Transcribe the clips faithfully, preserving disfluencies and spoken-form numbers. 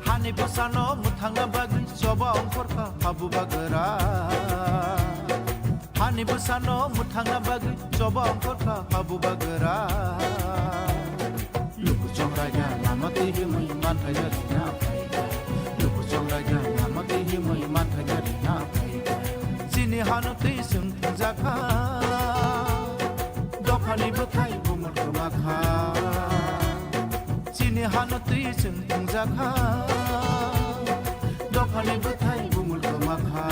Hani bwsano mwthangna bagwi choba ongkhorkha habubagra. Hani bwsano mwthangna bagwi choba ongkhorkha habubagra. Luku chongraida lama twi himwi manthai gari na phaikha. Luku chongraida lama twi himwi manthai gari na phaikha. Chini hano twi chwng thwngjakha. Dophani bwthai bumul kwmakha. Chini hano twi chwng thwngjakha. Dophani bwthai bumul kwmakha.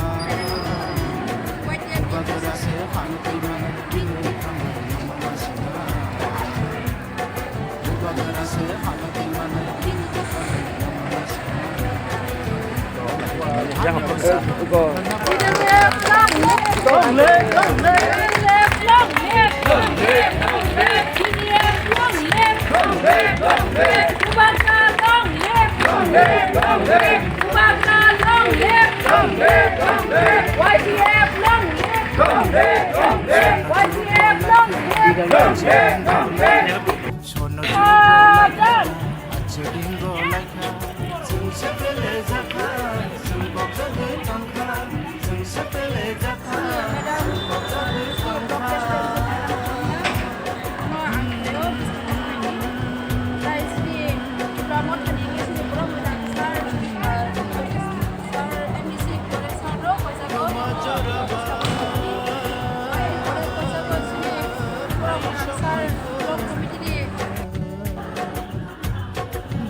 Bubagra se hano twi mano, bini thangwi yamana sina. Bubagra se hano twi mano, bini thangwi yamana sina. Long live, long live. Long live, long live. Long live, long live. Long live, long live. Bubagra long live. Long live, long live. Bubagra long live. Long live, long live. Y T F long live. Long live, long live. Y T F long live. Long live, long live. Bubagra.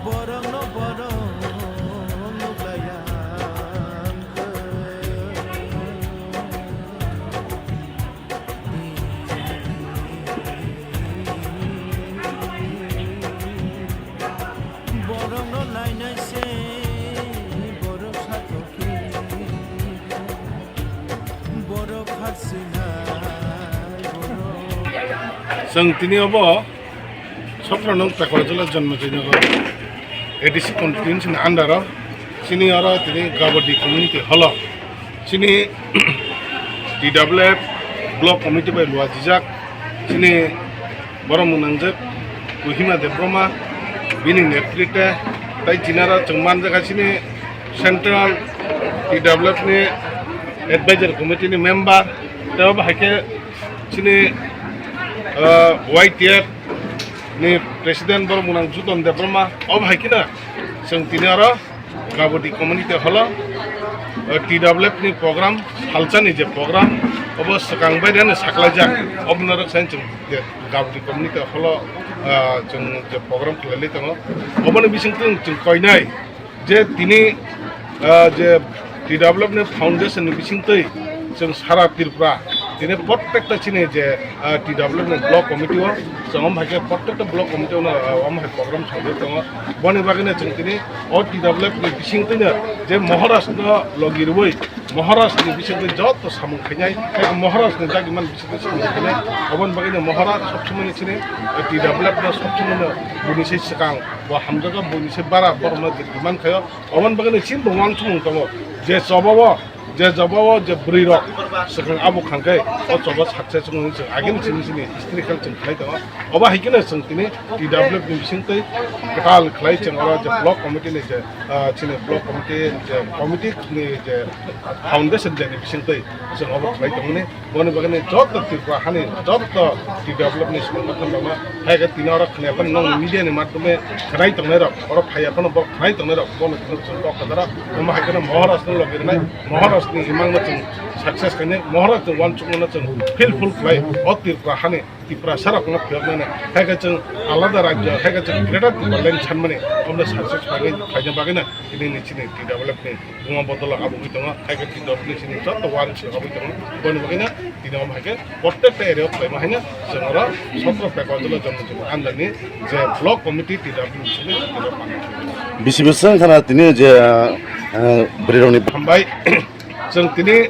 Borokno borok nuklai ang khe. Borokno nainai se borok sathokhe. Borok kharsinai borok. Chwng tini obo Sopra nung Takwar jila Janmati Nagar A D C constituency ni under o chini oro tini Gabodi community hall o chini T W F block committee bai luajijak chini borok mwnangjak Kohima Debbarma bini netrite tai chini oro chwng manjakha chini central T W F ni advisory committee ni member tei obo hai khe chini, ah, Y T F ni president borok mwnang Juton Debbarma, obo hai kheno chwng tini oro Gabodi community hall o, ah, T W F ni program, salsa ni je program, obo swkang bai reno saklaijak, obo norok sai chwng je Gabodi community hall o, ah, chwng je program khlailai tongo, oboni bisingtwi chwng koinai. Je tini, ah, je T W F ni foundation ni bisingtwi chwng sara Tripura tini prottekta chini je, ah, T W F ni block committee o chwng omo hai khe prottekta block committee o, ah, omo hai program khlaiwi tongo. Boni bagwino chwng tini o T W F ni bisingtwino je Maharaj no logi rwui Maharaj ni bisingtwi joto samung khainai, tei Maharaj ni dagi man bisingtwi samung khainai. Oboni bagwino Maharaj sob somoi ni chini T W F no sob somoi no buini se swkang bo hamjago, buini se bara borok no demand khaio. Oboni bagwino chini bo uansukmung tongo je choba o, je choba o je bwrwi rok swkang abo khangkhe o choba success wngwi chwng agini chini chini history khe chwng khlai tongo. Obo hai kheno chwng tini T W F ni bisingtwi kwtal khlai chwng oro je block committee ni je, ah, chini block committee je committee ni je foundation day ni bisingtwi chwng obo khlai tongmani. Boni bagwino joto Tripura hani joto T W F ni swnamwi tongma hai khe tini oro khwnai phano nong media ni madhyome khwnai tongnai rok, oro phaiya phano bo khwnai tongnai rok, bono chwng kok kwdaro omo hai kheno Maharaj no logi rwnai, Maharaj ni imang no chwng success khainai, Maharaj ni uansukmung no chwng fulfill khlai o Tripura hani. Tiprasa rokno phiyoknani, hai khe chwng alada rajyo, hai khe chwng Greater Tipraland sanmani, omono success khaina bagwino tini ni chini T W F ni buma bodolo abugwi tongo, hai khe T W F ni chini joto uansuk abugwi tongo, boni bagwino Tini omo hai khe protekta area o khlaima haino chwng oro sotro Pekwajula Jonmojibon under ni je block committee T W M sini tini pangkha. Bisi bwswk khana tini je, ah, bwrwi rokni hambai. Chwng tini,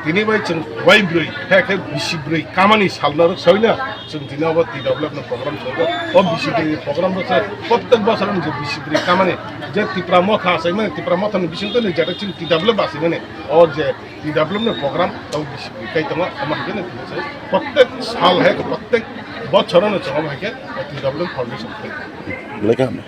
tini bai chwng bai bwrwi, he khe bisi bwrwi kamani salna rwk sawi na, chwng tini obo T W M no program chwng o bisi bwrwi program rwk se protek bosor ni je bisi bwrwi kamani je Tipra Motha achaimani, Tipra Motha ni bisingtwi ni jeta chwng T W M achaimani o je T W M ni program tong bisi kai tongo, omo hai khe no tini se protek sal hai khe protek bochor no chwng omo hai khe T W M foundation khai. Belai kaham.